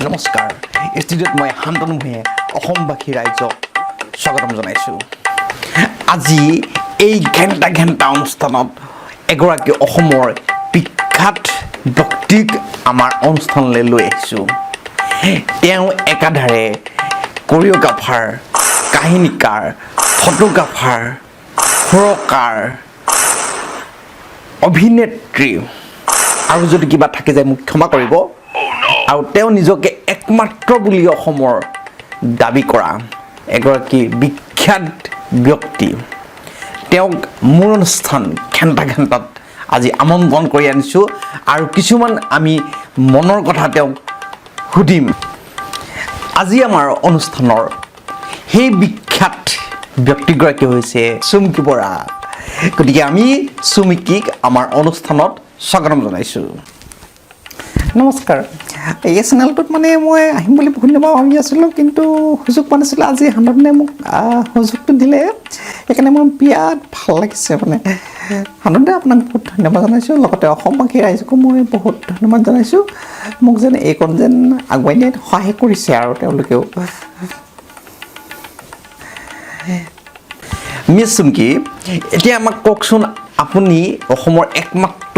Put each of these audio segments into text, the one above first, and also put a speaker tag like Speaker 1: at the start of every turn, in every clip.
Speaker 1: নমস্কাৰ, ষ্টুডিঅ'ত মই শান্তনু ভূঞাই অসমবাসী ৰাইজক স্বাগতম জনাইছোঁ। আজি এই ঘেণ্টা ঘেণ্টা অনুষ্ঠানত এগৰাকী অসমৰ বিখ্যাত ব্যক্তিক আমাৰ অনুষ্ঠানলৈ লৈ আহিছোঁ। তেওঁ একাধাৰে কৰিঅ'গ্ৰাফাৰ, কাহিনীকাৰ, ফটোগ্ৰাফাৰ, সুৰকাৰ, অভিনেত্ৰী আৰু যদি কিবা থাকি যায় মোক ক্ষমা কৰিব। আৰু তেওঁ নিজকে একমাত্ৰ বুলি অসমৰ দাবী কৰা এগৰাকী বিখ্যাত ব্যক্তি। তেওঁক মোৰ অনুষ্ঠান ঘেণ্টা ঘেণ্টাত আজি আমন্ত্ৰণ কৰি আনিছোঁ আৰু কিছুমান আমি মনৰ কথা তেওঁক সুধিম। আজি আমাৰ অনুষ্ঠানৰ সেই বিখ্যাত ব্যক্তিগৰাকী হৈছে চুমকি বৰা। গতিকে আমি চুমকিক আমাৰ অনুষ্ঠানত স্বাগতম জনাইছোঁ।
Speaker 2: নমস্কাৰ। এই চেনেলটোত মানে মই আহিম বুলি বহুত দিনৰ পৰা ভাবি আছিলোঁ, কিন্তু সুযোগ পোৱা নাছিলোঁ। আজি শান্তনুৱে মোক সুযোগটো দিলে, সেইকাৰণে মোৰ বিৰাট ভাল লাগিছে। মানে শান্তনুৱে, আপোনাক বহুত ধন্যবাদ জনাইছোঁ। লগতে অসমবাসী ৰাইজকো মই বহুত ধন্যবাদ জনাইছোঁ, মোক যেন এইকণ যেন আগুৱাই নিয়াত সহায় কৰিছে আৰু তেওঁলোকেও।
Speaker 1: মিছ চুমকি, এতিয়া আমাক কওকচোন, আপুনি অসমৰ একমাত্ৰ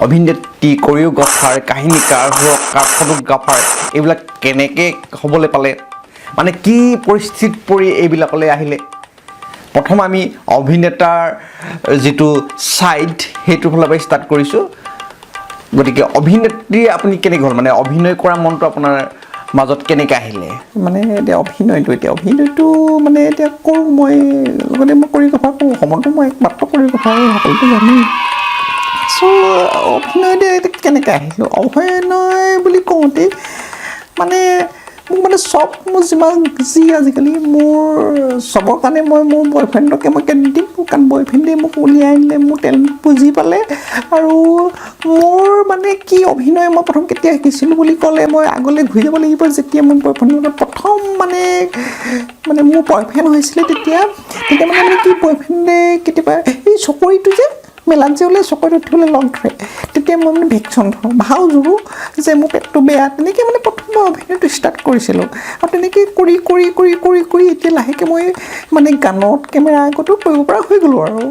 Speaker 1: অভিনেত্ৰী, কৰিঅ'গ্ৰাফাৰ, কাহিনীকাৰ, সুৰকাৰ, ফটোগ্ৰাফাৰ এইবিলাক কেনেকৈ হ'বলৈ পালে? মানে কি পৰিস্থিতিত পৰি এইবিলাকলৈ আহিলে? প্ৰথম আমি অভিনেতাৰ যিটো ছাইড, সেইটোৰ ফালৰ পৰা ষ্টাৰ্ট কৰিছোঁ। গতিকে অভিনেত্ৰী আপুনি কেনেকৈ হ'ল? মানে অভিনয় কৰা মনটো আপোনাৰ মাজত কেনেকৈ আহিলে?
Speaker 2: মানে এতিয়া অভিনয়টো মানে এতিয়া কৰোঁ মই, লগতে মই কৰিঅ'গ্ৰাফাৰ কৰোঁ। অসমতো মই একমাত্ৰ কৰিঅ'গ্ৰাফাৰ, সকলোতো জানেই। চ' অভিনয় এতিয়া কেনেকৈ আহিলোঁ? অভিনয় বুলি কওঁতে মানে মোক মানে চব মোৰ যিমান যি আজিকালি মোৰ চবৰ কাৰণে মই মোৰ বয়ফ্ৰেণ্ডকে মই ক্ৰেডিট দিম, কাৰণ বয়ফ্ৰেণ্ডে মোক উলিয়াই আনিলে, মোৰ টেলেণ্ট বুজি পালে। আৰু মোৰ মানে কি, অভিনয় মই প্ৰথম কেতিয়া শিকিছিলোঁ বুলি ক'লে মই আগলৈ ঘূৰি যাব লাগিব। যেতিয়া মোৰ বয়ফ্ৰেণ্ডৰ লগত প্ৰথম মানে মানে মোৰ বয়ফ্ৰেণ্ড হৈছিলে, তেতিয়া তেতিয়া মানে মানে কি, বয়ফ্ৰেণ্ডে কেতিয়াবা এই চকৰিটো যে মেলাত যে ওলাই, চকৰিত উঠিবলৈ লগ ধৰে, তেতিয়া মই মানে ভেকচন ধৰোঁ, ভাও জোৰোঁ যে মোৰ পেটটো বেয়া। তেনেকৈ মানে প্ৰথম মই অভিনয়টো ষ্টাৰ্ট কৰিছিলোঁ আৰু তেনেকৈ কৰি কৰি কৰি কৰি কৰি এতিয়া লাহেকৈ মই মানে গানত, কেমেৰা আগতো কৰিব পৰা হৈ গ'লোঁ আৰু।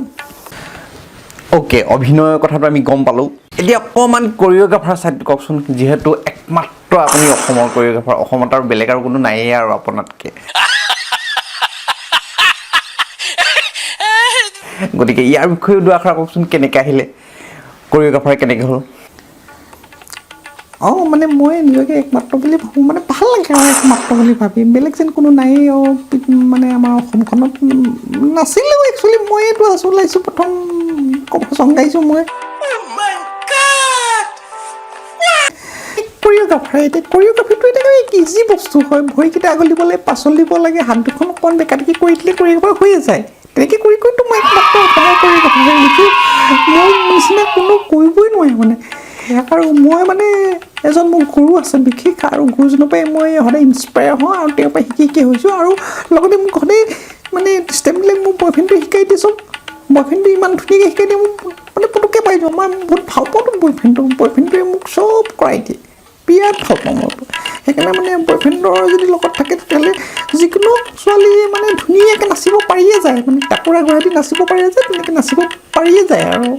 Speaker 1: অ'কে, অভিনয়ৰ কথাটো আমি গম পালোঁ। এতিয়া অকণমান কৰিঅ'গ্ৰাফাৰ ছাইডটো কওকচোন, যিহেতু একমাত্ৰ আপুনি অসমৰ কৰিঅ'গ্ৰাফাৰ, অসমত আৰু বেলেগ আৰু কোনো নায়েই আৰু আপোনাতকৈ। গতিকে ইয়াৰ বিষয়েও দুআষাৰ কওকচোন, কেনেকৈ আহিলে, কৰিঅ'গ্ৰাফাৰ কেনেকৈ হ'ল?
Speaker 2: অঁ, মানে মই নিজকে একমাত্ৰ বুলি ভাবোঁ, মানে ভাল লাগে আৰু একমাত্ৰ বুলি ভাবি, বেলেগ যেন কোনো নায়েই। অঁ, মানে আমাৰ অসমখনত নাছিলেও একচুৱেলি, ময়েতো আছোঁ, ওলাইছোঁ, প্ৰথম কভাৰ চং গাইছোঁ মই। কৰিঅ'গ্ৰাফাৰ, এতিয়া কৰিঅ'গ্ৰাফিটো এতিয়া ইজি বস্তু হয়। ভৰিকেইটা আগল দিব লাগে, পাছল দিব লাগে, হাত দুখন অকণমান বেকা বেকি কৰি দিলে কৰিঅ'গ্ৰাফাৰ হৈয়ে যায়। তেনেকৈ কৰি কৰিতো মই একমাত্ৰ অসমৰ কৰিঅ'গ্ৰাফাৰ হৈ গৈছোঁ। মোৰ নিচিনা কোনো কৰিবই নোৱাৰে মানে। আৰু মই মানে এজন মোৰ গুৰু আছে বিশেষ, আৰু গুৰুজনৰ পৰাই মই সদায় ইনস্পায়াৰ হওঁ আৰু তেওঁৰ পৰা শিকি শিকি হৈছোঁ। আৰু লগতে মোক সদায় মানে ষ্টেপবিলাক মোৰ বয়ফ্ৰেণ্ডটোৱে শিকাই দিয়ে চব। বয়ফ্ৰেণ্ডটোৱে ইমান ধুনীয়াকৈ শিকাই দিয়ে, মোক মানে পুতুককৈ পাই যাওঁ। মই বহুত ভাল পাওঁতো বয়ফ্ৰেণ্ডটো, বয়ফ্ৰেণ্ডটোৱে মোক চব কৰাই দিয়ে, বিৰাট ভাল পাওঁ মই। সেইকাৰণে মানে বয়ফ্ৰেণ্ডৰ যদি লগত থাকে, তেতিয়াহ'লে যিকোনো ছোৱালীয়ে মানে ধুনীয়াকৈ নাচিব পাৰিয়ে যায়। মানে টাকোৰা ঘূৰাই দি নাচিব পাৰিয়ে যায়, তেনেকৈ নাচিব পাৰিয়ে যায় আৰু।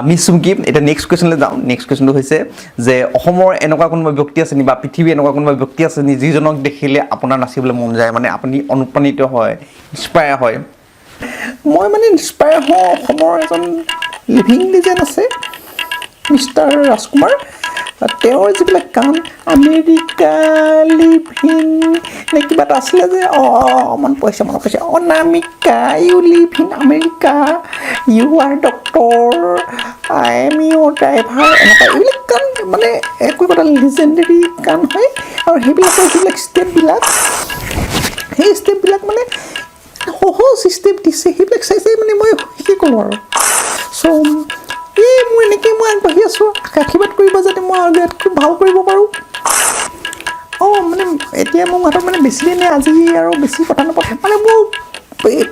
Speaker 1: মিছ চুমকি, এতিয়া নেক্সট কুৱেশ্যনলৈ যাওঁ। নেক্সট কুৱেশ্যনটো হৈছে যে অসমৰ এনেকুৱা কোনোবা ব্যক্তি আছে নি বা পৃথিৱীৰ এনেকুৱা কোনোবা ব্যক্তি আছে নি, যিজনক দেখিলে আপোনাৰ নাচিবলৈ মন যায়, মানে আপুনি অনুপ্ৰাণিত হয়, ইনস্পায়াৰ হয়?
Speaker 2: মই মানে ইনস্পায়াৰ হওঁ, অসমৰ এজন লিভিং লিজেণ্ড আছে, মিষ্টাৰ ৰাজকুমাৰ। তেওঁৰ যিবিলাক গান, আমেৰিকা লিভিং নে কিবা এটা আছিলে যে, অঁ অঁ মনত পৰিছে, মনত পৰিছে, Anamika, you live in America, you are doctor, I am your driver, এনেকুৱা এইবিলাক গান মানে একো একোটা লিজেণ্ডেৰী গান হয়। আৰু সেইবিলাকৰ যিবিলাক ষ্টেপবিলাক, সেই ষ্টেপবিলাক মানে সহজ ষ্টেপ দিছে, সেইবিলাক চাই চাই মানে মই শিকি গ'লোঁ আৰু। চ' এই মোৰ এনেকেই মই আগবাঢ়ি আছোঁ। আশীৰ্বাদ কৰিব যাতে মই আৰু ইয়াতকৈ ভাল কৰিব পাৰোঁ। অঁ, মানে এতিয়া মোৰ হাতত মানে বেছি দিন আজি আৰু বেছি কথা নাপাতে। মানে মোৰ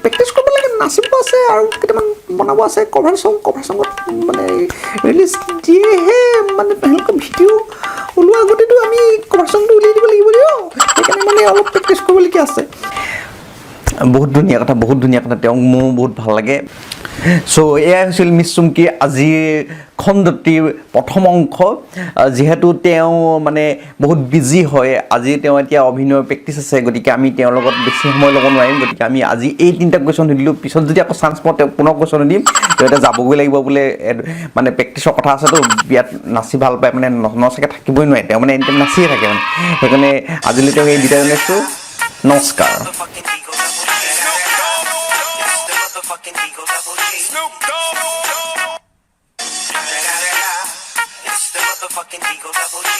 Speaker 2: প্ৰেক্টিছ কৰিব লাগে, নাচিব আছে আৰু কেইটামান বনাব আছে কভাৰ চং। কভাৰ চঙত মানে ৰিলিজ দিয়েহে, মানে তেওঁলোকৰ ভিডিঅ' ওলোৱাৰ আগতেতো আমি কভাৰ চংটো উলিয়াই দিব লাগিব দিয়ক। সেইকাৰণে মানে অলপ প্ৰেক্টিছ কৰিবলগীয়া আছে।
Speaker 1: বহুত ধুনীয়া কথা, বহুত ধুনীয়া কথা। তেওঁক মোৰ বহুত ভাল লাগে। চ' এয়াই হৈছিল মিছ চুমকিৰ আজিৰ খণ্ডটিৰ প্ৰথম অংশ। যিহেতু তেওঁ মানে বহুত বিজি হয়, আজি তেওঁ এতিয়া অভিনয়ৰ প্ৰেক্টিচ আছে, গতিকে আমি তেওঁৰ লগত বেছি সময় ল'ব নোৱাৰিম। গতিকে আমি আজি এই তিনিটা কুৱেশ্যন সুধিলোঁ। পিছত যদি আকৌ চান্স পাওঁ, তেওঁক পুনৰ কুৱেশ্যন সুধিম। তেওঁ এতিয়া যাবগৈ লাগিব বোলে, মানে প্ৰেক্টিচৰ কথা আছেতো। বিয়াত নাচি ভাল পায়, মানে নচাকৈ থাকিবই নোৱাৰে তেওঁ, মানে এনি টাইম নাচিয়ে থাকে মানে। সেইকাৰণে আজিলৈ তেওঁক এই বিদায় জনাইছোঁ। নমস্কাৰ।
Speaker 3: Motherfucking Eagle Double G. It's the motherfucking Eagle Double G. It's the motherfucking Eagle Double G.